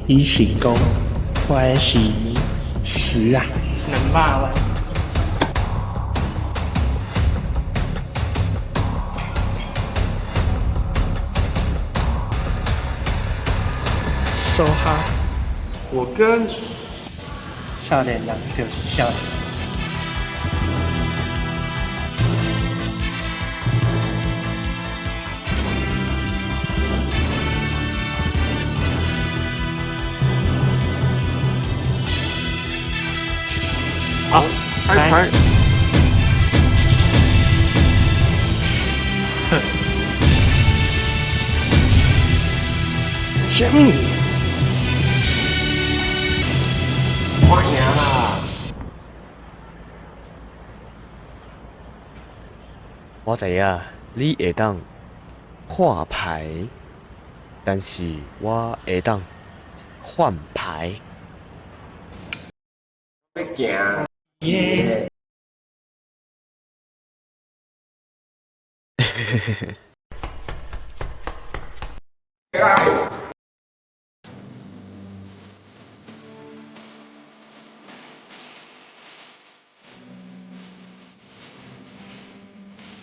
伊是講我是死啊！200萬。梭哈，我跟少年人就是少年。好，開台。啥物？我贏啦！我知影你會當看牌，但是我會當換牌。欲行。耶！嘿嘿嘿。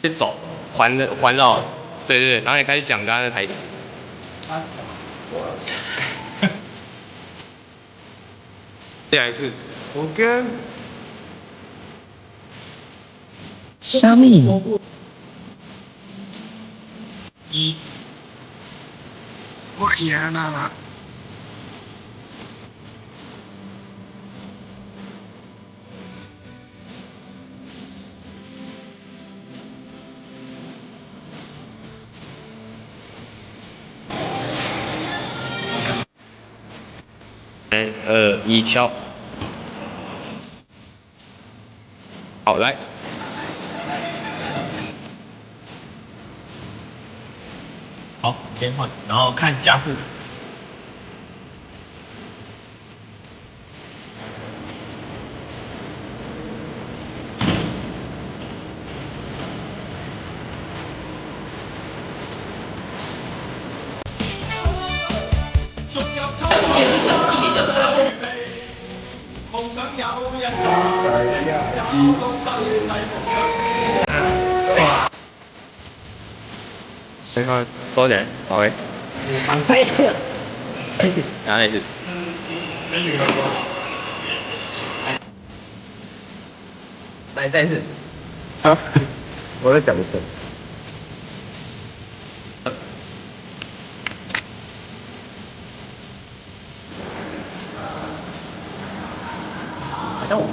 先走，環的環繞，對對對，然後你開始講剛剛的台詞。再來一次，我跟啥物？一，我贏啦！三二一，敲。好，來。好，先換，然後看家父。等下多點，好誒。然後也是。來再一次。啊！我在講什麼？好像我，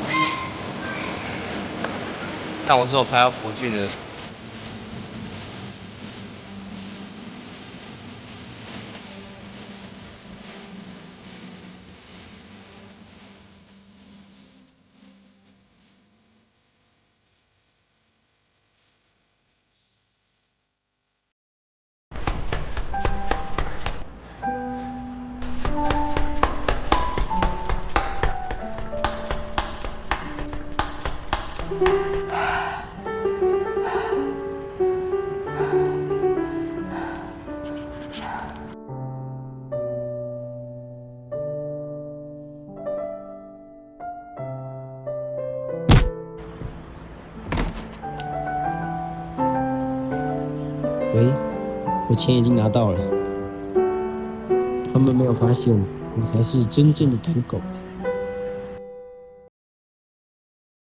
但我是有拍到博俊的。喂，我錢已經拿到了，他們沒有發現我才是真正的賭狗。